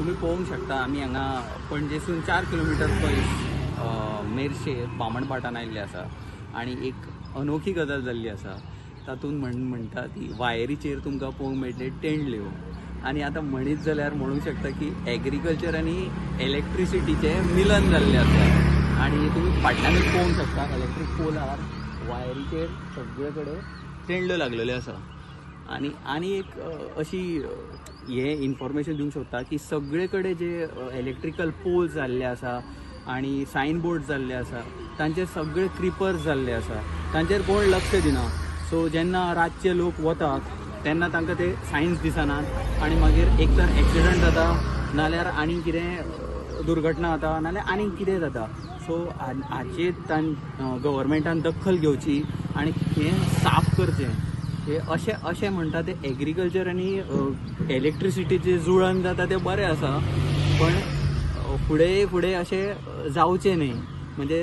तुम्ही पळोवंक शकता आमी हांगा पणजेसून 4 किलोमिटर पयस मेरशे बामणभाटान आयिल्ले आसा आनी एक अनोखी गजाल जाल्ली आसा. तातूंत म्हणटा ती वायरीचेर तुमकां पळोवंक मेळटले टेंडल्यो. आनी आतां म्हणीत जाल्यार म्हणूंक शकता की एग्रीकल्चर आनी इलेक्ट्रिसिटीचें मिलन जाल्लें आसा. आनी तुमी फाटल्यानूच पळोवंक शकता इलेक्ट्रीक पोलार वायरीचेर सगळे कडेन टेंडल्यो लागलेल्यो आसा. आनी आनी एक अशी हे इन्फॉर्मेशन दिवंक सोदता की सगळे कडेन जे इलेक्ट्रिकल पोल जाल्ले आसा आनी सायन बोर्ड जाल्ले आसा तांचेर सगळे क्रिपर्स जाल्ले आसा, तांचेर कोण लक्ष दिना. सो जेन्ना रातचे लोक वतात तेन्ना तांकां ते सायन्स दिसनात आनी मागीर एक तर एक्सिडंट जाता नाल्यार आनी कितें दुर्घटना जाता नाल्यार आनीक कितें जाता. सो हाचेर गव्हर्मेंटान दखल घेवची आनी हें साफ करचें. हे अशें अशें म्हणटा ते एग्रीकल्चर आनी इलेक्ट्रिसिटीचें जुळण जाता तें बरें आसा, पण फुडें फुडें अशें जावचें न्ही. म्हणजे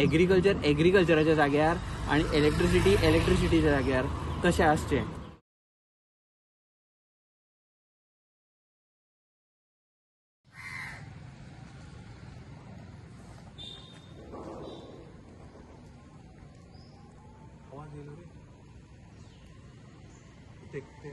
एग्रीकल्चर एग्रीकल्चराच्या जाग्यार आनी इलेक्ट्रिसिटी इलेक्ट्रिसिटीच्या जाग्यार तशें आसचें. ते